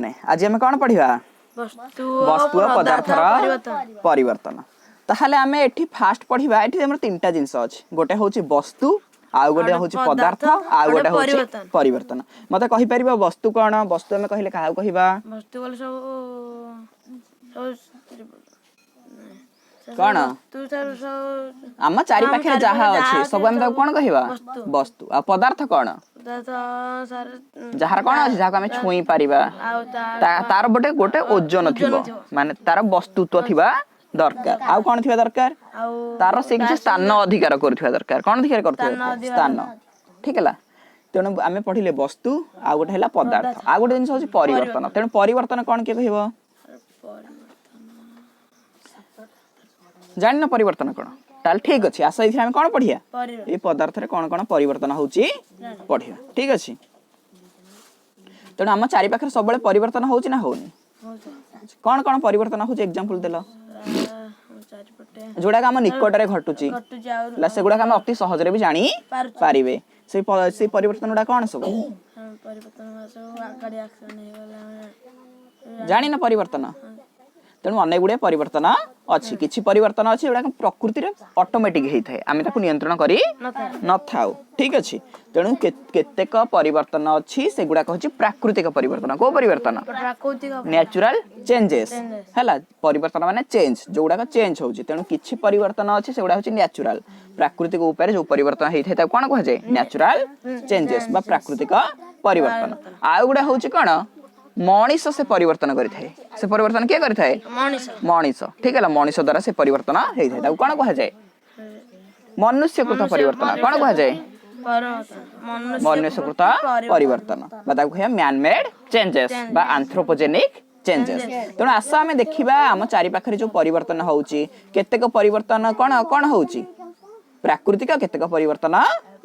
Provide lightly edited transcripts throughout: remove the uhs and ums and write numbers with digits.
ପିଲାମାନେ, ଆଜି ଆମେ କ'ଣ ପଢିବା? ବସ୍ତୁ ବସ୍ତୁ ଓ ପଦାର୍ଥର ପରିବର୍ତ୍ତନ। ପରିବର୍ତ୍ତନ। ତାହେଲେ ଆମେ ଏଠି ଫାଷ୍ଟ ପଢିବା। ଏଠି ଆମର ତିନିଟା ଜିନିଷ ଅଛି। ଗୋଟେ ହଉଛି ବସ୍ତୁ, ଆଉ ଗୋଟେ ଆଉ ହଉଛି ଗୋଟେ ପଦାର୍ଥ, ପଦାର୍ଥ, ଆଉ ଗୋଟେ ହଉଛି ପରିବର୍ତ୍ତନ। ପରିବର୍ତ୍ତନ। ମତେ କହିପାରିବ ବସ୍ତୁ କ'ଣ? ବସ୍ତୁ ଆମେ କହିଲେ କାହାକୁ କହିବା? ବସ୍ତୁ କହିଲେ ସବୁ ସବୁ କ'ଣ? ବସ୍ତୁ ସବୁ ସବୁ ଆମ ଚାରି ପାଖରେ ଯାହା ଚାରିପାଖରେ ଅଛି, ଯାହା ସବୁ ଆମେ ତାକୁ କ'ଣ କହିବା? ବସ୍ତୁ। ବସ୍ତୁ। ଆଉ ପଦାର୍ଥ କ'ଣ? ପଦାର୍ଥ ସାର୍ ଯାହାର କ'ଣ ଅଛି, ଯାହାକୁ ଆମେ ଛୁଇଁ ପାରିବା। ଆଉ ତାର ଗୋଟେ ଗୋଟେ ଓଜନ ଥିବ। ଥିବ। ମାନେ ତାର ବସ୍ତୁତ୍ୱ ଥିବା ଦରକାର। ଆଉ କ'ଣ ଥିବା ଦରକାର? ଆଉ ତାର ସେ କିଛି ସ୍ଥାନ ଅଧିକାର କରୁଥିବା ଦରକାର। କ'ଣ ଅଧିକାର କରୁଥିବା ସ୍ଥାନ ଦରକାର? ଅଧିକାର। ସ୍ଥାନ। ଠିକ ହେଲା। ତେଣୁ ଆମେ ପଢିଲେ ବସ୍ତୁ, ଆଉ ଗୋଟେ ହେଲା ପଦାର୍ଥ, ଆଉ ଗୋଟେ ଜିନିଷ ହଉଛି ପରିବର୍ତ୍ତନ। ତେଣୁ ପରିବର୍ତ୍ତନ କ'ଣ, କିଏ କହିବ? ଜାଣିନ ପରିବର୍ତ୍ତନ କ'ଣ? ତାହେଲେ ଠିକ ଅଛି, ଆସ, ଏଇଥିରେ ଆମେ କ'ଣ ପଢିବା? ପରିବର୍ତ୍ତନ। ଏଇ ପଦାର୍ଥରେ କ'ଣ କ'ଣ ପରିବର୍ତ୍ତନ ହଉଛି ପଢିବା। ଠିକ ଅଛି। ତେଣୁ ଆମ ଚାରି ପାଖରେ ସବୁବେଳେ ପରିବର୍ତ୍ତନ ହଉଛି ନା ହଉନି? ହଉଛି। କ'ଣ କ'ଣ ପରିବର୍ତ୍ତନ ହଉଛି, ଏକ୍ଜାମ୍ପଲ ଦେଲ। ଆମ ଚାରିପଟେ ଯୋଉଟାକ ଆମ ନିକଟରେ ଘଟୁଛି। ଘଟୁଛି ଆଉ ହେଲା, ସେଗୁଡାକ ଆମେ ଅତି ସହଜରେ ବି ଜାଣି ପାରୁଛୁ। ପାରିବେ। ସେଇ ପରିବର୍ତ୍ତନ ଗୁଡା କ'ଣ ସବୁ? ହଁ, ପରିବର୍ତ୍ତନ ସବୁ ଗାଡ଼ି ଆକ୍ସିଡେଣ୍ଟ ହେଇଗଲା ଆମେ ଜାଣିନ ପରିବର୍ତ୍ତନ? ତେଣୁ ଅନେକ ଗୁଡ଼ିଏ ପରିବର୍ତ୍ତନ ଅଛି। କିଛି ପରିବର୍ତ୍ତନ ଅଛି ଯୋଉଟାକ ପ୍ରକୃତିରେ ଅଟୋମେଟିକ ହେଇଥାଏ, ଆମେ ତାକୁ ନିୟନ୍ତ୍ରଣ କରି ନଥାଏ। ନଥାଉ। ଠିକ ଅଛି। ତେଣୁ କେତେକ ପରିବର୍ତ୍ତନ ଅଛି, ସେଗୁଡାକ ହଉଛି ପ୍ରାକୃତିକ ପରିବର୍ତ୍ତନ। କୋଉ ପରିବର୍ତ୍ତନ? ପ୍ରାକୃତିକ। Natural changes. Changes. ହେଲା, ପରିବର୍ତ୍ତନ ମାନେ ଚେଞ୍ଜ, ଯୋଉଗୁଡାକ ଚେଞ୍ଜ ହଉଛି। ତେଣୁ କିଛି ପରିବର୍ତ୍ତନ ଅଛି, ସେଗୁଡା ହଉଛି ନ୍ୟାଚୁରାଲ। ପ୍ରାକୃତିକ ଉପାୟରେ ଯୋଉ ପରିବର୍ତ୍ତନ ହେଇଥାଏ, ତାକୁ କ'ଣ କୁହାଯାଏ? ନ୍ୟାଚୁରାଲ ଚେଞ୍ଜେସ୍ ବା ପ୍ରାକୃତିକ ପରିବର୍ତ୍ତନ। ଆଉ ଗୁଡା ହଉଛି କ'ଣ? ମଣିଷ ସେ ପରିବର୍ତ୍ତନ କରିଥାଏ। ସେ ପରିବର୍ତ୍ତନ କିଏ କରିଥାଏ? ମଣିଷ। ମଣିଷ। ଠିକ ହେଲା। ମଣିଷ ଦ୍ୱାରା ସେ ପରିବର୍ତ୍ତନ ହେଇଥାଏ, ତାକୁ କ'ଣ କୁହାଯାଏ? ମନୁଷ୍ୟକୃତ ପରିବର୍ତ୍ତନ। କ'ଣ କୁହାଯାଏ? ପରିବର୍ତ୍ତନ ମନୁଷ୍ୟ ମନୁଷ୍ୟକୃତ ପରିବର୍ତ୍ତନ ବା ତାକୁ କହିବା ମ୍ୟାନ ମେଡ୍ ଚେଞ୍ଜେସ୍ ବା ଆନ୍ଥ୍ରୋପୋଜେନିକ ଚେଞ୍ଜେସ୍। ତେଣୁ ଆସ, ଆମେ ଦେଖିବା ଆମ ଚାରି ପାଖରେ ଯୋଉ ପରିବର୍ତ୍ତନ ହଉଛି, କେତେକ ପରିବର୍ତ୍ତନ କ'ଣ କ'ଣ ହଉଛି ପ୍ରାକୃତିକ, କେତେକ ପରିବର୍ତ୍ତନ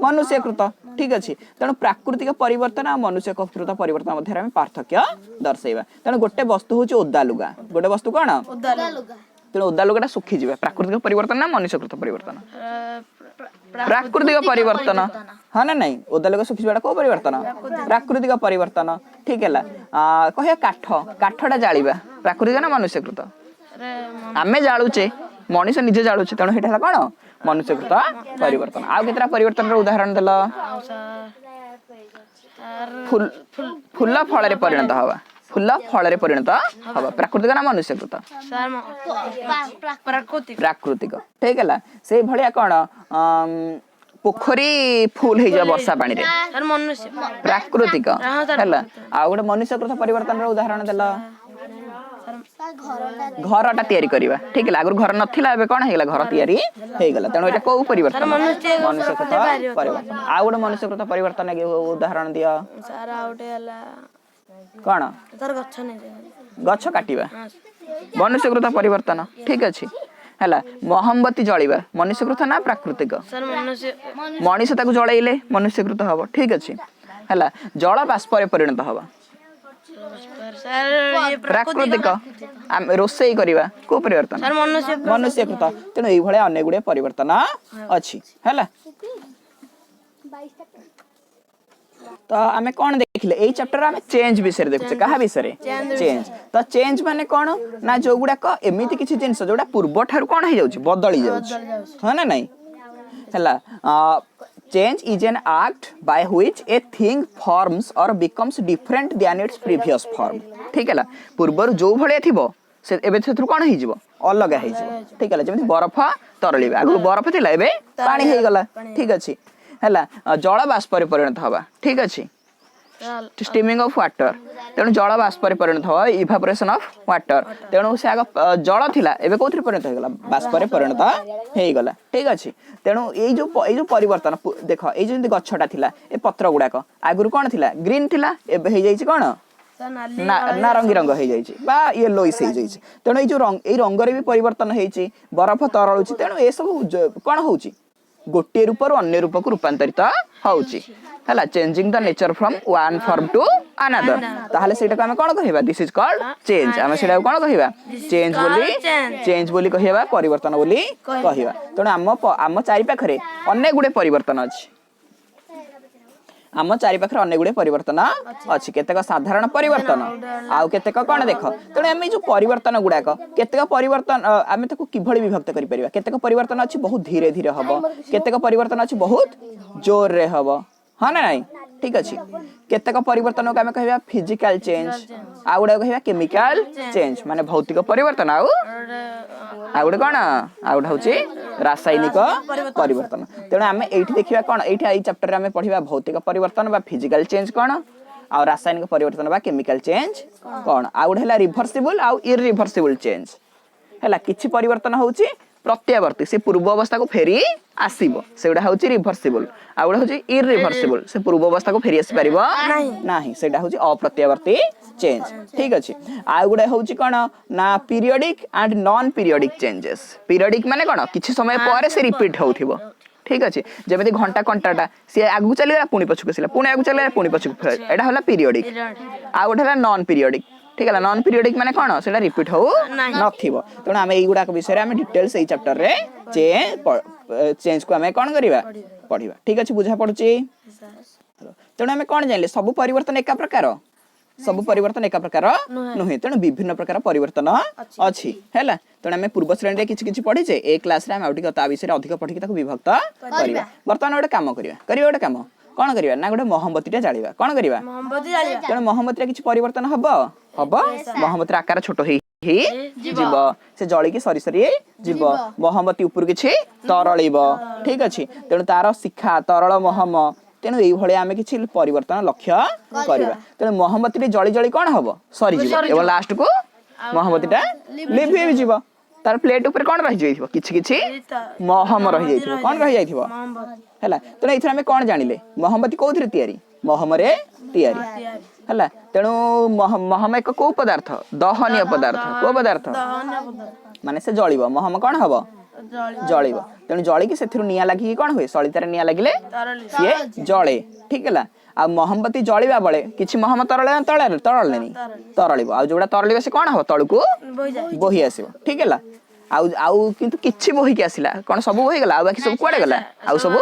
ମନୁଷ୍ୟକୃତ। ଠିକ ଅଛି। ତେଣୁ ପ୍ରାକୃତିକ ପରିବର୍ତ୍ତନ ଆଉ ମନୁଷ୍ୟକୃତ ପରିବର୍ତ୍ତନ ମଧ୍ୟରେ ଆମେ ପାର୍ଥକ୍ୟ ଦର୍ଶେଇବା। ତେଣୁ ଗୋଟେ ବସ୍ତୁ ହଉଛି ଓଦା ଲୁଗା। ଗୋଟେ ବସ୍ତୁ କ'ଣ? ଓଦା ଲୁଗା। ତେଣୁ ଓଦା ଲୁଗାଟା ଶୁଖିଯିବା ପ୍ରାକୃତିକ ପରିବର୍ତ୍ତନ ନା ମନୁଷ୍ୟକୃତ ପରିବର୍ତ୍ତନ? ପ୍ରାକୃତିକ ପରିବର୍ତ୍ତନ, ହଁ ନା ନାଇଁ? ଓଦା ଲୁଗା ଶୁଖିଯିବାଟା କୋଉ ପରିବର୍ତ୍ତନ? ପ୍ରାକୃତିକ ପରିବର୍ତ୍ତନ। ଠିକ ହେଲା। କହିବା କାଠ, କାଠଟା ଜାଳିବା ପ୍ରାକୃତିକ ନା ମନୁଷ୍ୟକୃତ? ଆମେ ଜାଳୁଛେ, ମଣିଷ ନିଜେ ଜାଳୁଛେ। ତେଣୁ ସେଇଟା ହେଲା କ'ଣ? ମନୁଷ୍ୟକୃତ ପରିବର୍ତ୍ତନ। ଆଉ କେତେଟା ପରିବର୍ତ୍ତନର ଉଦାହରଣ ଦେଲ? ଆଉ ସାର୍ ଫୁଲ ଫଳରେ ପରିଣତ ହବା। ଫୁଲ ଫଳରେ ପରିଣତ ହବା ପ୍ରାକୃତିକ ନା ମନୁଷ୍ୟକୃତ? ସାର୍, ପ୍ରାକୃତିକ। ପ୍ରାକୃତିକ। ଠିକ ହେଲା। ସେଇଭଳିଆ କ'ଣ, ପୋଖରୀ ଫୁଲ ହେଇଯିବ ବର୍ଷା ପାଣିରେ? ସାର୍, ମନୁଷ୍ୟ। ପ୍ରାକୃତିକ। ହଁ ସାର୍। ହେଲା, ଆଉ ଗୋଟେ ମନୁଷ୍ୟକୃତ ପରିବର୍ତ୍ତନର ଉଦାହରଣ ଦେଲ। ଘରଟା ତିଆରି କରିବା। ଠିକ ହେଲା। ଆଗରୁ ଘର ନଥିଲା, ଏବେ କଣ ହେଇଗଲା? ଘର ତିଆରି ହେଇଗଲା। ତେଣୁ ଏଇଟା କୋଉ ପରିବର୍ତ୍ତନ? ମନୁଷ୍ୟକୃତ ପରିବର୍ତ୍ତନ। ଆଉ ଗୋଟେ ମନୁଷ୍ୟକୃତ ପରିବର୍ତ୍ତନ ଉଦାହରଣ ଦିଅ। ସାର୍, ଆଉ ଗୋଟେ ହେଲା କ'ଣ? ସାର୍, ଗଛ ନେଇ ଗଛ କାଟିବା ମନୁଷ୍ୟକୃତ ପରିବର୍ତ୍ତନ। ଠିକ ଅଛି। ହେଲା, ମହମବତୀ ଜଳିବା ମନୁଷ୍ୟକୃତ ନା ପ୍ରାକୃତିକ? ସାର୍, ମନୁଷ୍ୟ। ମଣିଷ ତାକୁ ଜଳେଇଲେ ମନୁଷ୍ୟକୃତ ହବ। ଠିକ ଅଛି। ହେଲା, ଜଳ ବାଷ୍ପରେ ପରିଣତ ହବ? ସାର୍, ଇଏ ପ୍ରାକୃତିକ। ଆମେ ରୋଷେଇ କରିବା କୋଉ ପରିବର୍ତ୍ତନ? ସାର୍, ମନୁଷ୍ୟ। ମନୁଷ୍ୟକୃତ। ତେଣୁ ଏଇଭଳିଆ ଅନେକ ଗୁଡ଼ିଏ ପରିବର୍ତ୍ତନ ଅଛି। ହେଲା ତ, ଆମେ କ'ଣ ଦେଖିଲେ? ଏଇ ଚାପ୍ଟର ଆମେ ଚେଞ୍ଜ ବିଷୟରେ ଦେଖୁଛେ। କାହା ବିଷୟରେ? ଚେଞ୍ଜ। ତ ଚେଞ୍ଜ ମାନେ କ'ଣ ନା ଯୋଉଗୁଡାକ ଏମିତି କିଛି ଜିନିଷ ଯୋଉଟା ପୂର୍ବ ଠାରୁ କ'ଣ ହେଇଯାଉଛି? ବଦଳି ଯାଉଛି। ହଁ ନା ନାଇଁ? ହେଲା, change is an act by which a thing forms or becomes different than its previous form. ଠିକ ହେଲା। ପୂର୍ବରୁ ଯୋଉ ଭଳିଆ ଥିବ, ସେ ଏବେ ସେଥିରୁ କ'ଣ ହେଇଯିବ? ଅଲଗା ହେଇଯିବ। ଠିକ ହେଲା। ଯେମିତି ବରଫ ତରଳିବା, ଆଗରୁ ବରଫ ଥିଲା, ଏବେ ପାଣି ହେଇଗଲା। ଠିକ ଅଛି। ହେଲା, ଜଳ ବାଷ୍ପରେ ପରିଣତ ହବା। ଠିକ ଅଛି। Steaming of water. ତେଣୁ ଜଳ ବାଷ୍ପରେ ପରିଣତ ହବା, ଇଭାପୋରେସନ ଅଫ ୱାଟର। ତେଣୁ ସେ ଆଗ ଜଳ ଥିଲା, ଏବେ କୋଉଥିରେ ପରିଣତ ହେଇଗଲା? ବାଷ୍ପରେ ପରିଣତ ହେଇଗଲା। ଠିକ ଅଛି। ତେଣୁ ଏଇ ଯୋଉ ପରିବର୍ତ୍ତନ, ଦେଖ, ଏଇ ଯେମିତି ଗଛଟା ଥିଲା, ଏ ପତ୍ର ଗୁଡାକ ଆଗରୁ କ'ଣ ଥିଲା? ଗ୍ରୀନ ଥିଲା। ଏବେ ହେଇଯାଇଛି କ'ଣ? ସାର୍, ନାଲି। ନା ନାରଙ୍ଗୀ ରଙ୍ଗ ହେଇଯାଇଛି ବା ୟେଲୋଇସ୍ ହେଇଯାଇଛି। ତେଣୁ ଏଇ ଯୋଉ ରଙ୍ଗ, ଏଇ ରଙ୍ଗରେ ବି ପରିବର୍ତ୍ତନ ହେଇଛି। ବରଫ ତରଳୁଛି। ତେଣୁ ଏସବୁ କ'ଣ ହଉଛି? ଗୋଟିଏ ରୂପରୁ ଅନ୍ୟ ରୂପକୁ ରୂପାନ୍ତରିତ ହଉଛି। ହେଲା, changing the nature from one form to another. ତାହେଲେ ସେଇଟାକୁ ଆମେ କ'ଣ କହିବା? This is called change. ଆମେ ସେଇଟାକୁ କ'ଣ କହିବା? ଚେଞ୍ଜ ବୋଲି। Change. Change ବୋଲି କହିବା, ପରିବର୍ତ୍ତନ ବୋଲି କହିବା। ତେଣୁ ଆମ ଚାରି ପାଖରେ ଅନେକ ଗୁଡ଼ିଏ ପରିବର୍ତ୍ତନ ଅଛି। ଆମ ଚାରିପାଖରେ ଅନେକ ଗୁଡ଼ିଏ ପରିବର୍ତ୍ତନ ଅଛି। କେତେକ ସାଧାରଣ ପରିବର୍ତ୍ତନ ଆଉ କେତେକ କ'ଣ ଦେଖ। ତେଣୁ ଆମେ ଏଇ ଯୋଉ ପରିବର୍ତ୍ତନ ଗୁଡାକ, କେତେକ ପରିବର୍ତ୍ତନ ଆମେ ତାକୁ କିଭଳି ବିଭକ୍ତ କରିପାରିବା? କେତେକ ପରିବର୍ତ୍ତନ ଅଛି ବହୁତ ଧୀରେ ଧୀରେ ହବ, କେତେକ ପରିବର୍ତ୍ତନ ଅଛି ବହୁତ ଜୋରରେ ହବ, ହଁ ନା ନାଇଁ? ଠିକ ଅଛି। କେତେକ ପରିବର୍ତ୍ତନକୁ ଆମେ କହିବା ଫିଜିକାଲ ଚେଞ୍ଜ, ଆଉ ଗୁଡାକ କହିବା କେମିକାଲ ଚେଞ୍ଜ, ମାନେ ଭୌତିକ ପରିବର୍ତ୍ତନ ଆଉ ଆଉ ଗୋଟେ କ'ଣ? ଆଉ ଗୋଟେ ହଉଛି ରାସାୟନିକ ପରିବର୍ତ୍ତନ। ତେଣୁ ଆମେ ଏଇଠି ଦେଖିବା କ'ଣ? ଏଇଠି ଏଇ ଚାପ୍ଟରରେ ଆମେ ପଢିବା ଭୌତିକ ପରିବର୍ତ୍ତନ ବା ଫିଜିକାଲ ଚେଞ୍ଜ କ'ଣ ଆଉ ରାସାୟନିକ ପରିବର୍ତ୍ତନ ବା କେମିକାଲ ଚେଞ୍ଜ କ'ଣ। ଆଉ ଗୋଟେ ହେଲା ରିଭର୍ସିବୁଲ ଆଉ ଇରିଭର୍ସିବୁଲ ଚେଞ୍ଜ। ହେଲା, କିଛି ପରିବର୍ତ୍ତନ ହଉଛି ପ୍ରତ୍ୟାବର୍ତ୍ତୀ, ସେ ପୂର୍ବ ଅବସ୍ଥାକୁ ଫେରି ଆସିବ, ସେଗୁଡ଼ା ହଉଛି ରିଭର୍ସିବୁଲ। ଆଉ ଗୋଟେ ହଉଛି ଇରିଭର୍ସିବୁଲ, ସେ ପୂର୍ବ ଅବସ୍ଥାକୁ ଫେରି ଆସିପାରିବ ନାହିଁ, ସେଇଟା ହଉଛି ଅପ୍ରତ୍ୟାବର୍ତ୍ତୀ ଚେଞ୍ଜ। ଠିକ ଅଛି। ଆଉ ଗୋଟେ ହଉଛି କ'ଣ ନା periodic and non periodic changes। Periodic ମାନେ କ'ଣ? କିଛି ସମୟ ପରେ ସେ ରିପିଟ୍ ହଉଥିବ। ଠିକ ଅଛି। ଯେମିତି ଘଣ୍ଟା କଣ୍ଟାଟା, ସିଏ ଆଗକୁ ଚାଲିଗଲା, ପୁଣି ପଛକୁ ଆସିଲା, ପୁଣି ଆଗକୁ ଚାଲିଗଲା, ପୁଣି ପଛକୁ ଫେରିଲା। ଏଇଟା ହେଲା ପିରିୟଡିକ। ଆଉ ଗୋଟେ ହେଲା ନନ୍ ପିରିୟଡିକ। ଠିକ ହେଲା। ନନ୍ ପିରିୟଡିକ ମାନେ କ'ଣ? ସେଇଟା ରିପିଟ୍ ହଉ ନଥିବ। ତେଣୁ ଆମେ ଏଇଗୁଡାକ ବିଷୟରେ ଆମେ ଡିଟେଲ୍ସ ଏଇ ଚାପ୍ଟରରେ ଚେଞ୍ଜକୁ ଆମେ କ'ଣ କରିବା? ପଢିବା। ଠିକ ଅଛି, ବୁଝା ପଡୁଛି? ତେଣୁ ଆମେ କ'ଣ ଜାଣିଲେ? ସବୁ ପରିବର୍ତ୍ତନ ଏକା ପ୍ରକାର? ସବୁ ପରିବର୍ତ୍ତନ ଏକା ପ୍ରକାର ନୁହେଁ। ତେଣୁ ବିଭିନ୍ନ ପ୍ରକାର ପରିବର୍ତ୍ତନ ଅଛି। ହେଲା, ତେଣୁ ଆମେ ପୂର୍ବ ଶ୍ରେଣୀରେ କିଛି କିଛି ପଢିଛେ। ଏ କ୍ଲାସରେ ଆମେ ଆଉ ଟିକେ ତା ବିଷୟରେ ଅଧିକ ପଢିକି ତାକୁ ବିଭକ୍ତ କରିବା। ବର୍ତ୍ତମାନ ଗୋଟେ କାମ କରିବା। କରିବା ଗୋଟେ କାମ। କ'ଣ କରିବା ନା ଗୋଟେ ମହମବତୀଟା ଜାଳିବା। କ'ଣ କରିବା? ମହମବତୀ ଜାଳିବା। ତେଣୁ ମହମବତୀରେ କିଛି ପରିବର୍ତ୍ତନ ହବ। ହବ। ମହମବତୀର ଆକାର ଛୋଟ ହେଇ ହେଇ ଯିବ, ସେ ଜଳିକି ସରି ସରି ଯିବ, ମହମବତୀ ଉପରୁ କିଛି ତରଳିବ। ଠିକ ଅଛି। ତେଣୁ ତାର ଶିଖା, ତରଳ ମହମ। ତେଣୁ ଏଇଭଳିଆ ଆମେ କିଛି ପରିବର୍ତ୍ତନ ଲକ୍ଷ୍ୟ କରିବା। ତେଣୁ ମହମବତୀଟି ଜଳି ଜଳି କ'ଣ ହବ? ସରିଯିବ ଏବଂ ଲାଷ୍ଟକୁ ମହମବତୀଟା ଲିଭି ବି ଯିବ। ତାର ପ୍ଲେଟ୍ ଉପରେ କ'ଣ ରହିଯାଇଥିବ? କିଛି କିଛି ମହମ ରହିଯାଇଥିବ। କ'ଣ ରହିଯାଇଥିବ? ମହମବତୀ। ହେଲା। ତେଣୁ ଏଇଥିରେ ଆମେ କ'ଣ ଜାଣିଲେ? ମହମବତୀ କୋଉଥିରେ ତିଆରି? ମହମରେ ତିଆରି। ହେଲା। ତେଣୁ ମହମ ଏକ କୋଉ ପଦାର୍ଥ? ଦହନୀୟ ପଦାର୍ଥ। କୋଉ ପଦାର୍ଥ? ଦହନୀୟ ପଦାର୍ଥ। ମାନେ ସେ ଜଳିବ। ମହମ କ'ଣ ହବ? ଜଳି ଜଳିବ। ତେଣୁ ଜଳିକି ସେଥିରୁ ନିଆଁ ଲାଗିକି କ'ଣ ହୁଏ? ସଳିତାରେ ନିଆଁ ଲାଗିଲେ ତରଳି ସିଏ ଜଳେ। ଠିକ ହେଲା। ଆଉ ମହମବତୀ ଜଳିବା ବେଳେ କିଛି ମହମ ତରଳେ ନା ତରଳେନି? ତରଳିବ। ଆଉ ଯୋଉଟା ତରଳିବ ସେ କ'ଣ ହବ? ତଳକୁ ବୋହିଯାଏ। ବୋହି ଆସିବ। ଠିକ ହେଲା। ଆଉ ଆଉ କିନ୍ତୁ କିଛି ବୋହିକି ଆସିଲା। କ'ଣ ସବୁ ବୋହିଗଲା? ଆଉ ବାକି ସବୁ କୁଆଡେ ଗଲା? ଆଉ ସବୁ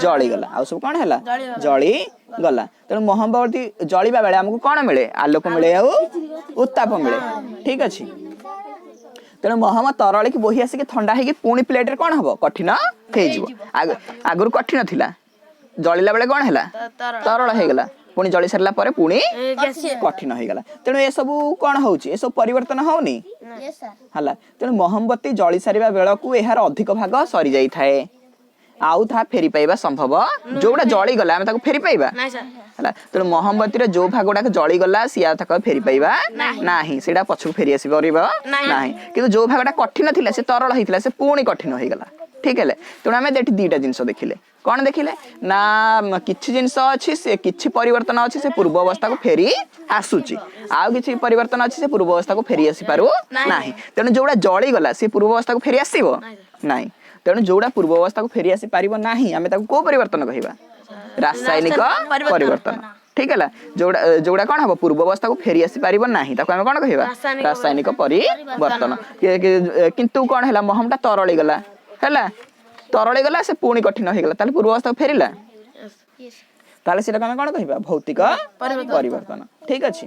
ଜଳିଗଲା। ଆଉ ସବୁ କ'ଣ ହେଲା? ଜଳିଗଲା। ତେଣୁ ମହମବତୀ ଜଳିବା ବେଳେ ଆମକୁ କ'ଣ ମିଳେ? ଆଲୋକ ମିଳେ ଆଉ ଉତ୍ତାପ ମିଳେ। ଠିକ ଅଛି। ତେଣୁ ମହମ ତରଳିକି ବୋହି ଆସିକି ଥଣ୍ଡା ହେଇକି ପୁଣି ପ୍ଲେଟରେ କ'ଣ ହବ? କଠିନ ହେଇଯିବ। ଆଗରୁ କଠିନ ଥିଲା, ଜଳିଲା ବେଳେ କ'ଣ ହେଲା? ତରଳ। ତରଳ ହେଇଗଲା। ପୁଣି ଜଳି ସାରିଲା ପରେ ପୁଣି ଗ୍ୟାସିୟ। କଠିନ ହେଇଗଲା। ତେଣୁ ଏସବୁ କ'ଣ ହଉଛି? ଏସବୁ ପରିବର୍ତ୍ତନ ହଉନି? ହେଲା। ତେଣୁ ମହମବତୀ ଜଳି ସାରିବା ବେଳକୁ ଏହାର ଅଧିକ ଭାଗ ସରିଯାଇଥାଏ ଆଉ ତାହା ଫେରି ପାଇବା ସମ୍ଭବ। ଯୋଉଟା ଜଳିଗଲା ଆମେ ତାକୁ ଫେରି ପାଇବା? ନାଇଁ ସାର୍। ହେଲା। ତେଣୁ ମହମବତୀର ଯୋଉ ଭାଗ ଗୁଡାକ ଜଳିଗଲା ସିଏ ଆଉ ତାକୁ ଆଉ ଫେରି ପାଇବା ନାହିଁ, ସେଇଟା ପଛକୁ ଫେରି ଆସିପାରିବ ନାହିଁ। କିନ୍ତୁ ଯୋଉ ଭାଗଟା କଠିନ ଥିଲା, ସେ ତରଳ ହେଇଥିଲା, ସେ ପୁଣି କଠିନ ହେଇଗଲା। ଠିକ ହେଲେ। ତେଣୁ ଆମେ ଏଠି ଦିଟା ଜିନିଷ ଦେଖିଲେ। କ'ଣ ଦେଖିଲେ ନା କିଛି ଜିନିଷ ଅଛି, ସେ କିଛି ପରିବର୍ତ୍ତନ ଅଛି, ସେ ପୂର୍ବ ଅବସ୍ଥାକୁ ଫେରି ଆସୁଛି। ଆଉ କିଛି ପରିବର୍ତ୍ତନ ଅଛି, ସେ ପୂର୍ବ ଅବସ୍ଥାକୁ ଫେରି ଆସିପାରୁ ନାହିଁ। ତେଣୁ ଯୋଉଟା ଜଳିଗଲା ସେ ପୂର୍ବ ଅବସ୍ଥାକୁ ଫେରି ଆସିବ ନାହିଁ। ତେଣୁ ଯୋଉଟା ପୂର୍ବ ଅବସ୍ଥାକୁ ଫେରି ଆସିପାରିବ ନାହିଁ, ଆମେ ତାକୁ କୋଉ ପରିବର୍ତ୍ତନ କହିବା? ରାସାୟନିକ ପରିବର୍ତ୍ତନ। ଠିକ ହେଲା। ଯୋଉଟା ଯୋଉଟା କ'ଣ ହବ, ପୂର୍ବ ଅବସ୍ଥାକୁ ଫେରି ଆସିପାରିବ ନାହିଁ, ତାକୁ ଆମେ କ'ଣ କହିବା? ରାସାୟନିକ ରାସାୟନିକ ପରିବର୍ତ୍ତନ। କିନ୍ତୁ କ'ଣ ହେଲା? ମହମଟା ତରଳିଗଲା। ହେଲା, ତରଳିଗଲା, ସେ ପୁଣି କଠିନ ହେଇଗଲା। ତାହେଲେ ପୂର୍ବ ଅବସ୍ଥାକୁ ଫେରିଲା। ତାହେଲେ ସେଟାକୁ ଆମେ କ'ଣ କହିବା? ଭୌତିକ ପରିବର୍ତ୍ତନ। ଠିକ ଅଛି।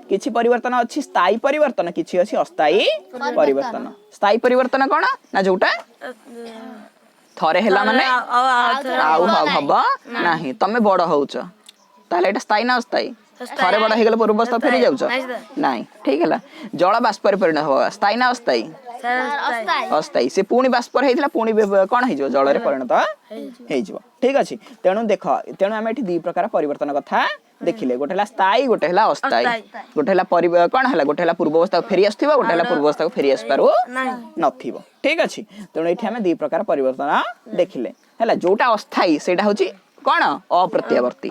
କିଛି ପରିବର୍ତ୍ତନ ଅଛି ସ୍ଥାୟୀ ପରିବର୍ତ୍ତନ, କିଛି ଅଛି ଅସ୍ଥାୟୀ ପରିବର୍ତ୍ତନ। ସ୍ଥାୟୀ ପରିବର୍ତ୍ତନ କ'ଣ ନା ଯୋଉଟା ଥରେ ହେଲା ମାନେ ଆଉ ଆଉ ଥରେ ଆଉ ହବ ନାହିଁ। ତମେ ବଡ ହଉଛ, ତାହେଲେ ଏଇଟା ସ୍ଥାୟୀ ନା ଅସ୍ଥାୟୀ? ଥରେ ବଡ ହେଇଗଲେ ପୂର୍ବ ଅବସ୍ଥା ଫେରି ଯାଉଛ? ନାଇଁ। ଠିକ ହେଲା। ଜଳ ବାଷ୍ପରେ ପରିଣତ ହବ, ସ୍ଥାୟୀ ନା ଅସ୍ଥାୟୀ? ସାର୍। ଅସ୍ଥାୟୀ। ସେ ପୁଣି ବାଷ୍ପରେ ହେଇଥିଲା, ପୁଣି କ'ଣ ହେଇଯିବ? ଜଳରେ ପରିଣତ ହେଇଯିବ। ଠିକ ଅଛି। ତେଣୁ ଦେଖ, ତେଣୁ ଆମେ ଏଠି ଦି ପ୍ରକାର ପରିବର୍ତ୍ତନ କଥା ଦେଖିଲେ। ଗୋଟେ ହେଲା ସ୍ଥାୟୀ, ଗୋଟେ ହେଲା ଅସ୍ଥାୟୀ। ଗୋଟେ ହେଲା କ'ଣ ହେଲା? ଗୋଟେ ହେଲା ପୂର୍ବ ଅବସ୍ଥାକୁ ଫେରି ଆସୁଥିବ, ଗୋଟେ ହେଲା ପୂର୍ବ ଅବସ୍ଥାକୁ ଫେରି ଆସିପାରୁ ନଥିବ। ଠିକ ଅଛି। ତେଣୁ ଏଠି ଆମେ ଦି ପ୍ରକାର ପରିବର୍ତ୍ତନ ଦେଖିଲେ। ହେଲା, ଯୋଉଟା ଅସ୍ଥାୟୀ ସେଇଟା ହଉଛି କ'ଣ? ଅପ୍ରତ୍ୟାବର୍ତ୍ତୀ।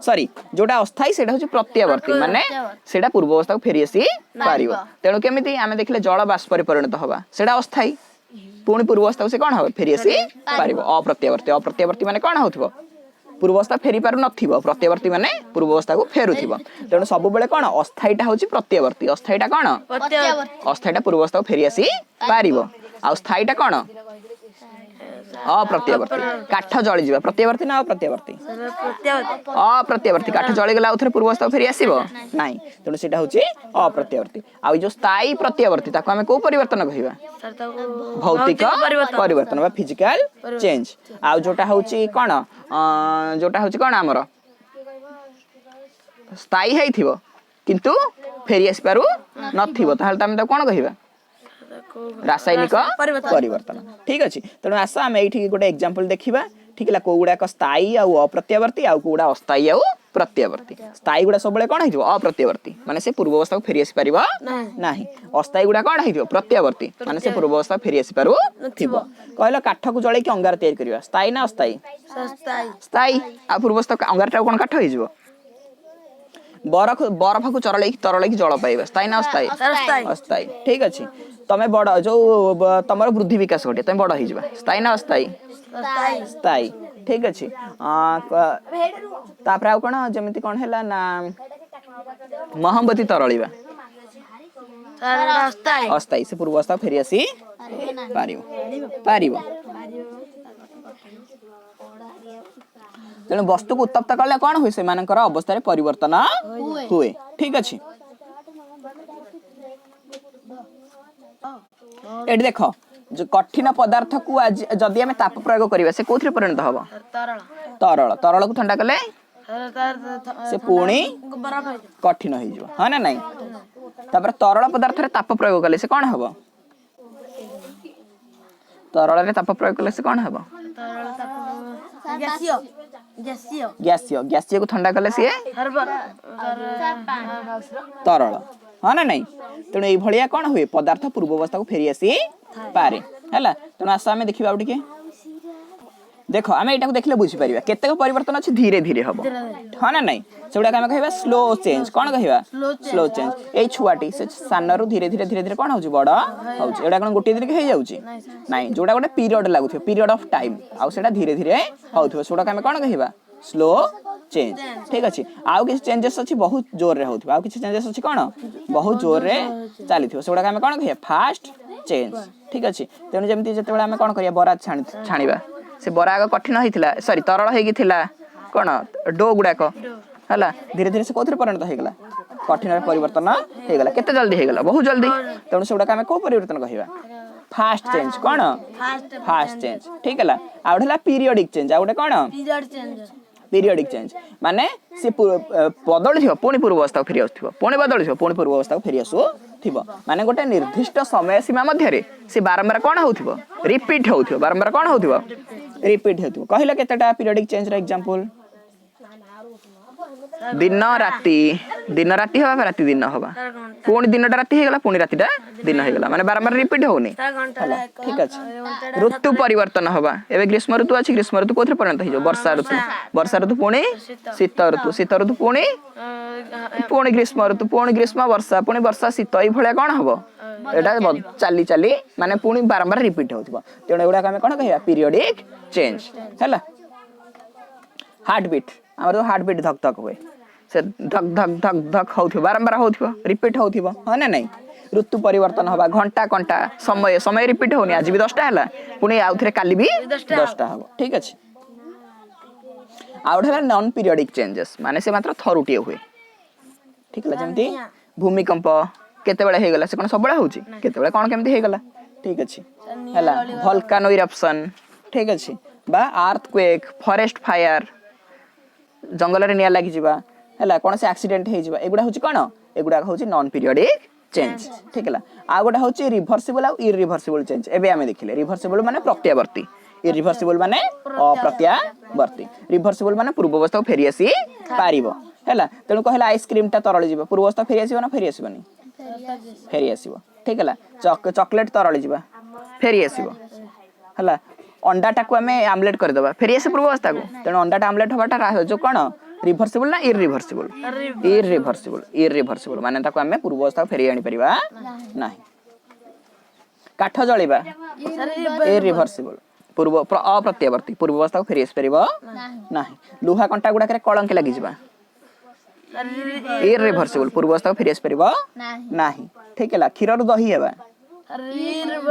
ସରି, ଯୋଉଟା ଅସ୍ଥାୟୀ ସେଇଟା ହଉଛି ପ୍ରତ୍ୟାବର୍ତ୍ତୀ, ମାନେ ସେଇଟା ପୂର୍ବ ଅବସ୍ଥାକୁ ଫେରି ଆସି ପାରିବ। ତେଣୁ କେମିତି ଆମେ ଦେଖିଲେ? ଜଳ ବାଷ୍ପରେ ପରିଣତ ହବା, ସେଇଟା ଅସ୍ଥାୟୀ। ପୁଣି ପୂର୍ବ ଅବସ୍ଥାକୁ ସେ କ'ଣ ହବ? ଫେରି ଆସି ପାରିବ। ଅପ୍ରତ୍ୟାବର୍ତ୍ତୀ। ଅପ୍ରତ୍ୟାବର୍ତ୍ତୀ ମାନେ କ'ଣ ହଉଥିବ? ପୂର୍ବ ଅବସ୍ଥା ଫେରି ପାରୁ ନଥିବ। ପ୍ରତ୍ୟାବର୍ତ୍ତୀ ମାନେ ପୂର୍ବ ଅବସ୍ଥାକୁ ଫେରୁଥିବ। ତେଣୁ ସବୁବେଳେ କ'ଣ? ଅସ୍ଥାୟୀଟା ହଉଛି ପ୍ରତ୍ୟାବର୍ତ୍ତୀ। ଅସ୍ଥାୟୀଟା କ'ଣ? ପ୍ରତ୍ୟାବର୍ତ୍ତୀ। ଅସ୍ଥାୟୀଟା ପୂର୍ବ ଅବସ୍ଥାକୁ ଫେରି ଆସି ପାରିବ। ଆଉ ସ୍ଥାୟୀଟା କ'ଣ? ଅପ୍ରତ୍ୟାବର୍ତ୍ତୀ। କାଠ ଜଳିଯିବା ପ୍ରତ୍ୟାବର୍ତ୍ତୀ ନା ଅପ୍ରତ୍ୟାବର୍ତ୍ତୀ? ଅପ୍ରତ୍ୟାବର୍ତ୍ତୀ। କାଠ ଜଳିଗଲା, ଆଉ ଥରେ ପୂର୍ବ ଅବସ୍ଥାକୁ ଫେରି ଆସିବ ନାହିଁ। ତେଣୁ ସେଇଟା ହଉଛି ଅପ୍ରତ୍ୟାବର୍ତ୍ତୀ। ଆଉ ଏଇ ଯୋଉ ସ୍ଥାୟୀ ପ୍ରତ୍ୟାବର୍ତ୍ତୀ, ତାକୁ ଆମେ କୋଉ ପରିବର୍ତ୍ତନ କହିବା? ସାର୍, ତାକୁ ଭୌତିକ ପରିବର୍ତ୍ତନ ବା ଫିଜିକାଲ ଚେଞ୍ଜ। ଆଉ ଯୋଉଟା ହଉଛି କ'ଣ, ଯୋଉଟା ହଉଛି କ'ଣ ଆମର ସ୍ଥାୟୀ ହେଇଥିବ କିନ୍ତୁ ଫେରି ଆସିପାରୁ ନଥିବ, ତାହେଲେ ତ ଆମେ ତାକୁ କ'ଣ କହିବା? ତାକୁ ରାସାୟନିକ ପରିବର୍ତ୍ତନ। ଠିକ ଅଛି। ତେଣୁ ଆସ, ଆମେ ଏଇଠି ଗୋଟେ ଏକ୍ଜାମ୍ପଲ ଦେଖିବା। ଠିକ ହେଲା, କୋଉ ଗୁଡାକ ସ୍ଥାୟୀ ଆଉ ଅପ୍ରତ୍ୟାବର୍ତ୍ତୀ, ଆଉ କୋଉଗୁଡା ଅସ୍ଥାୟୀ ଆଉ ପ୍ରତ୍ୟାବର୍ତ୍ତୀ। ସ୍ଥାୟୀ ଗୁଡା ସବୁବେଳେ କ'ଣ ହେଇଥିବ? ଅପ୍ରତ୍ୟାବର୍ତ୍ତୀ, ମାନେ ସେ ପୂର୍ବ ଅବସ୍ଥାକୁ ଫେରି ଆସିପାରିବ ନାହିଁ। ଅସ୍ଥାୟୀ ଗୁଡା କ'ଣ ହେଇଥିବ? ପ୍ରତ୍ୟାବର୍ତ୍ତୀ, ମାନେ ସେ ପୂର୍ବ ଅବସ୍ଥା ଫେରି ଆସିପାରୁଥିବ। କହିଲ, କାଠକୁ ଜଳେଇକି ଅଙ୍ଗାର ତିଆରି କରିବା ସ୍ଥାୟୀ ନା ଅସ୍ଥାୟୀ? ସ୍ଥାୟୀ। ସ୍ଥାୟୀ। ଆଉ ପୂର୍ବ ଅବସ୍ଥା ଅଙ୍ଗାରଟା କଣ କାଠ ହେଇଯିବ? ବରଫକୁ ଚରଳେଇକି ତରଳେଇକି ଜଳ ପାଇବା ସ୍ଥାୟୀ ନା ଅସ୍ଥାୟୀ? ସ୍ଥାୟୀ। ଅସ୍ଥାୟୀ। ଠିକ ଅଛି। ତମେ ବଡ ଯୋଉ ତମର ବୃଦ୍ଧି ବିକାଶ ଘଟିବ, ତମେ ବଡ ହେଇଯିବା ସ୍ଥାୟୀ ନା ଅସ୍ଥାୟୀ? ସ୍ଥାୟୀ। ସ୍ଥାୟୀ। ଠିକ ଅଛି। ତାପରେ ଆଉ କଣ, ଯେମିତି କଣ ହେଲା ନା ମହମବତୀ ତରଳିବା? ସାର୍, ଅସ୍ଥାୟୀ। ଅସ୍ଥାୟୀ। ସେ ପୂର୍ବ ଅବସ୍ଥା ଫେରି ଆସି ପାରିବ ପାରିବ ତେଣୁ ବସ୍ତୁକୁ ଉତ୍ତପ୍ତ କଲେ କଣ ହୁଏ? ସେମାନଙ୍କର ଅବସ୍ଥାରେ ପରିବର୍ତ୍ତନ ହୁଏ। ଠିକ ଅଛି। ଏଠି ଦେଖ, ଯୋଉ କଠିନ ପଦାର୍ଥକୁ ଆଜି ଯଦି ଆମେ ତାପ ପ୍ରୟୋଗ କରିବା, ସେ କୋଉଥିରେ ପରିଣତ ହବ? ତରଳ। ତରଳ। ତରଳକୁ ଥଣ୍ଡା କଲେ ସାର୍, ତାର ସେ ପୁଣି ବରଫ ହେଇଯିବ। କଠିନ ହେଇଯିବ, ହଁ ନା ନାଇଁ? ତାପରେ ତରଳ ପଦାର୍ଥରେ ତାପ ପ୍ରୟୋଗ କଲେ ସେ କଣ ହବ? ତରଳରେ ତାପ ପ୍ରୟୋଗ କଲେ ସେ କଣ ହବ? ତରଳ ତାପ ଗ୍ୟାସିୟ ଗ୍ୟାସିୟ ଗ୍ୟାସିୟ। ଗ୍ୟାସିୟକୁ ଥଣ୍ଡା କଲେ ସିଏ ସାର୍, ତରଳ, ହଁ ନା ନାଇଁ? ତେଣୁ ଏଇଭଳିଆ କଣ ହୁଏ? ପଦାର୍ଥ ପୂର୍ବ ଅବସ୍ଥାକୁ ଫେରି ଆସି ପାରେ। ହେଲା। ତେଣୁ ଆସ, ଆମେ ଦେଖିବା ଆଉ ଟିକେ। ଦେଖ, ଆମେ ଏଇଟାକୁ ଦେଖିଲେ ବୁଝିପାରିବା। କେତେକ ପରିବର୍ତ୍ତନ ଅଛି ଧୀରେ ଧୀରେ ହବ, ହଁ ନା ନାଇଁ? ସେଗୁଡାକ ଆମେ କହିବା ସ୍ଲୋ ଚେଞ୍ଜ। କଣ କହିବା? Slow change. ଏଇ ଛୁଆଟି, ସେ ସାନରୁ ଧୀରେ ଧୀରେ ଧୀରେ ଧୀରେ କଣ ହଉଛି? ବଡ ହଉଛି। ଏଗୁଡା କଣ ଗୋଟିଏ ଦିନକେ ହେଇଯାଉଛି? ନାଇଁ। ଯୋଉଟା ଗୋଟେ ପିରିୟଡ ଲାଗୁଥିବ, ପିରିୟଡ ଅଫ ଟାଇମ, ଆଉ ସେଟା ଧୀରେ ଧୀରେ ହଉଥିବ, ସେଗୁଡାକ ଆମେ କଣ କହିବା? Slow change. ଠିକ ଅଛି। ଆଉ କିଛି ଚେଞ୍ଜେସ୍ ଅଛି ବହୁତ ଜୋରରେ ହଉଥିବ, ଆଉ କିଛି ଚେଞ୍ଜେସ୍ ଅଛି କଣ ବହୁତ ଜୋରରେ ଚାଲିଥିବ, ସେଗୁଡାକ ଆମେ କଣ କହିବା? Fast change. ଠିକ ଅଛି। ତେଣୁ ଯେମିତି ଯେତେବେଳେ ଆମେ କଣ କରିବା, ବରା ଛାଣିବା, ସେ ବରା ଆଗ କଠିନ ହେଇଥିଲା, ସରି, ତରଳ ହେଇକି ଥିଲା କଣ do ଗୁଡାକ। ହେଲା, ଧୀରେ ଧୀରେ ସେ କୋଉଥିରେ ପରିଣତ ହେଇଗଲା? କଠିନରେ ପରିବର୍ତ୍ତନ ହେଇଗଲା। କେତେ ଜଲ୍ଦି ହେଇଗଲା? ବହୁତ ଜଲ୍ଦି। ତେଣୁ ସେଗୁଡାକ ଆମେ କୋଉ ପରିବର୍ତ୍ତନ କହିବା? Fast change. କଣ? ଫାଷ୍ଟ। Fast change. ଠିକ ହେଲା। ଆଉ ଗୋଟେ ହେଲା ପିରିୟଡିକ ଚେଞ୍ଜ। ଆଉ ଗୋଟେ କଣ? Period change. ପିରିୟଡିକ ଚେଞ୍ଜ ମାନେ ସେ ବଦଳିଥିବ, ପୁଣି ପୂର୍ବ ଅବସ୍ଥାକୁ ଫେରି ଆସୁଥିବ, ପୁଣି ବଦଳିଥିବ, ପୁଣି ପୂର୍ବ ଅବସ୍ଥାକୁ ଫେରି ଆସୁଥିବ। ମାନେ ଗୋଟେ ନିର୍ଦ୍ଦିଷ୍ଟ ସମୟ ସୀମା ମଧ୍ୟରେ ସେ ବାରମ୍ବାର କଣ ହଉଥିବ? ରିପିଟ୍ ହଉଥିବ। ବାରମ୍ବାର କଣ ହଉଥିବ? ରିପିଟ୍ ହେଉଥିବ। କହିଲ, କେତେଟା ପିରିୟଡିକ ଚେଞ୍ଜର ଏକ୍ଜାମ୍ପଲ? ଦିନ ରାତି, ଦିନ ରାତି ହବା, ରାତି ଦିନ ହବା, ପୁଣି ଦିନଟା ରାତି ହେଇଗଲା, ପୁଣି ରାତିଟା ଦିନ ହେଇଗଲା, ମାନେ ବାରମ୍ବାର ରିପିଟ୍ ହଉନି? ଘଣ୍ଟା। ହେଲା। ଠିକ ଅଛି। ଋତୁ ପରିବର୍ତ୍ତନ ହବା। ଏବେ ଗ୍ରୀଷ୍ମ ଋତୁ ଅଛି, ଗ୍ରୀଷ୍ମ ଋତୁ କୋଉଥିରେ ପରିଣତ ହେଇଯିବ? ବର୍ଷା ଋତୁ। ବର୍ଷା ଋତୁ ପୁଣି ଶୀତ ଋତୁ, ଶୀତ ଋତୁ ପୁଣି ପୁଣି ଗ୍ରୀଷ୍ମ ଋତୁ, ପୁଣି ଗ୍ରୀଷ୍ମ ବର୍ଷା, ପୁଣି ବର୍ଷା ଶୀତ, ଏଇଭଳିଆ କଣ ହବ? ଏଇଟା ଚାଲି ଚାଲି, ମାନେ ପୁଣି ବାରମ୍ବାର ରିପିଟ୍ ହଉଥିବ। ତେଣୁ ଏଗୁଡାକ ଆମେ କଣ କହିବା? Periodic change. ହେଲା। ହାର୍ଟ ବିଟ୍, ଆମର ଯୋଉ ହାର୍ଟ ବିଟ୍ ଧକ୍ ଧକ୍ ହୁଏ, ସେ ଧକ୍ ଧକ୍ ଧକ୍ ଧକ୍ ହଉଥିବ, ବାରମ୍ବାର ହଉଥିବ, ରିପିଟ୍ ହଉଥିବ, ହଁ ନା ନାଇଁ? ଋତୁ ପରିବର୍ତ୍ତନ ହବା, ଘଣ୍ଟା କଣ୍ଟା, ସମୟ ସମୟ ରିପିଟ୍ ହଉନି? ଆଜି ବି 10ଟା ହେଲା, ପୁଣି ଆଉଥରେ କାଲି ବି 10ଟା ହବ। ଠିକ ଅଛି। ଆଉ ଗୋଟେ ହେଲା ନନ୍ ପିରିୟଡିକ ଚେଞ୍ଜେସ୍, ମାନେ ସେ ମାତ୍ର ଥରୁଟିଏ ହୁଏ। ଠିକ ହେଲା। ଯେମିତି ଭୂମିକମ୍ପ କେତେବେଳେ ହେଇଗଲା, ସେ କଣ ସବୁବେଳେ ହଉଛି? କେତେବେଳେ କଣ କେମିତି ହେଇଗଲା। ଠିକ ଅଛି। ହେଲା, ଭଲକାନୋ ଇରପ୍ସନ, ଠିକ ଅଛି, ବା ଆର୍ଥକ୍ୱେକ୍, ଫରେଷ୍ଟ ଫାୟାର, ଜଙ୍ଗଲରେ ନିଆଁ ଲାଗିଯିବା, ହେଲା, କୌଣସି ଆକ୍ସିଡେଣ୍ଟ ହେଇଯିବା, ଏଗୁଡ଼ା ହଉଛି କଣ? ଏଗୁଡ଼ାକ ହଉଛି ନନ୍ ପିରିୟଡିକ ଚେଞ୍ଜ। ଠିକ ହେଲା। ଆଉ ଗୋଟେ ହଉଛି ରିଭର୍ସିବଲ ଆଉ ଇରିଭର୍ସିବଲ ଚେଞ୍ଜ। ଏବେ ଆମେ ଦେଖିଲେ, ରିଭର୍ସିବଲ ମାନେ ପ୍ରତ୍ୟାବର୍ତ୍ତୀ, ଇରିଭର୍ସିବଲ ମାନେ ଅପ୍ରତ୍ୟାବର୍ତ୍ତୀ। ରିଭର୍ସିବଲ ମାନେ ପୂର୍ବ ଅବସ୍ଥାକୁ ଫେରି ଆସି ପାରିବ। ହେଲା। ତେଣୁ କହିଲା, ଆଇସ୍କ୍ରିମଟା ତରଳି ଯିବ, ପୂର୍ବ ଅବସ୍ଥା ଫେରି ଆସିବ ନା ଫେରି ଆସିବନି? ଫେରି ଆସିବ। ଠିକ ହେଲା। ଚକୋଲେଟ ତରଳି ଯିବା, ଫେରି ଆସିବ। ହେଲା। ଅଣ୍ଡାଟାକୁ ଆମେ ଆମଲେଟ କରିଦେବା, ଫେରି ଆସିବ ପୂର୍ବ ଅବସ୍ଥାକୁ? ତେଣୁ ଅଣ୍ଡାଟା ଆମଲେଟ ହବାଟା ଯୋଉ କଣ, ରିଭର୍ସିବଲ ନା ଇରିଭର୍ସିବଲ? ଇରିଭର୍ସିବଲ। ଇରିଭର୍ସିବଲ ମାନେ ତାକୁ ଆମେ ପୂର୍ବ ଅବସ୍ଥାକୁ ଫେରି ଆଣିପାରିବା ନାହିଁ। କାଠ ଜଳିବା ଇରିଭର୍ସିବଲ, ପୂର୍ବ ଅପ୍ରତ୍ୟାବର୍ତ୍ତୀ, ପୂର୍ବ ଅବସ୍ଥାକୁ ଫେରି ଆସିପାରିବ ନାହିଁ। ଲୁହା କଣ୍ଟା ଗୁଡାକରେ କଳଙ୍କି ଲାଗିଯିବା ଇରିଭର୍ସିବଲ, ପୂର୍ବ ଅବସ୍ଥାକୁ ଫେରି ଆସିପାରିବ ନାହିଁ। ଠିକ ହେଲା। କ୍ଷୀରରୁ ଦହି ହେବା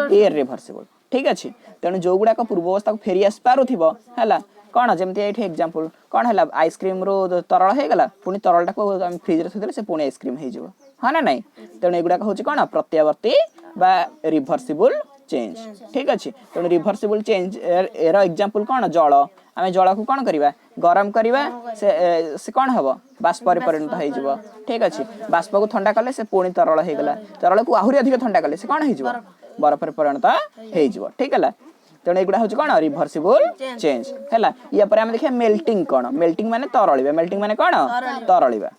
ଇରିଭର୍ସିବଲ। ଠିକ୍ ଅଛି। ତେଣୁ ଯେଉଁଗୁଡ଼ାକ ପୂର୍ବ ଅବସ୍ଥାକୁ ଫେରି ଆସିପାରୁଥିବ, ହେଲା, କ'ଣ ଯେମିତି ଏଇଠି ଏକ୍ଜାମ୍ପଲ୍ କ'ଣ ହେଲା? ଆଇସ୍କ୍ରିମ୍ରୁ ତରଳ ହେଇଗଲା, ପୁଣି ତରଳଟାକୁ ଆମେ ଫ୍ରିଜରେ ଥୋଇଦେଲେ ସେ ପୁଣି ଆଇସ୍କ୍ରିମ୍ ହେଇଯିବ, ହଁ ନା ନାଇଁ? ତେଣୁ ଏଗୁଡ଼ାକ ହେଉଛି କ'ଣ? ପ୍ରତ୍ୟାବର୍ତ୍ତୀ ବା ରିଭର୍ସିବୁଲ୍ ଚେଞ୍ଜ। ଠିକ୍ ଅଛି। ତେଣୁ ରିଭର୍ସିବୁଲ୍ ଚେଞ୍ଜ ଏର ଏକ୍ଜାମ୍ପଲ୍ କ'ଣ? ଜଳ। ଆମେ ଜଳକୁ କ'ଣ କରିବା? ଗରମ କରିବା, ସେ କ'ଣ ହବ? ବାଷ୍ପରେ ପରିଣତ ହେଇଯିବ। ଠିକ୍ ଅଛି। ବାଷ୍ପକୁ ଥଣ୍ଡା କଲେ ସେ ପୁଣି ତରଳ ହେଇଗଲା। ତରଳକୁ ଆହୁରି ଅଧିକ ଥଣ୍ଡା କଲେ ସେ କ'ଣ ହେଇଯିବ? ବରଫରେ ପରିଣତ ହେଇଯିବ। ଠିକ୍ ହେଲା। ତେଣୁ ଏଗୁଡ଼ା ହେଉଛି କ'ଣ? ରିଭର୍ସିବୁଲ୍ ଚେଞ୍ଜ ହେଲା। ୟା ପରେ ଆମେ ଦେଖିବା ମେଲ୍ଟିଂ କ'ଣ। ମେଲ୍ଟିଂ ମାନେ ତରଳିବା। ମେଲ୍ଟିଂ ମାନେ କ'ଣ? ତରଳିବା।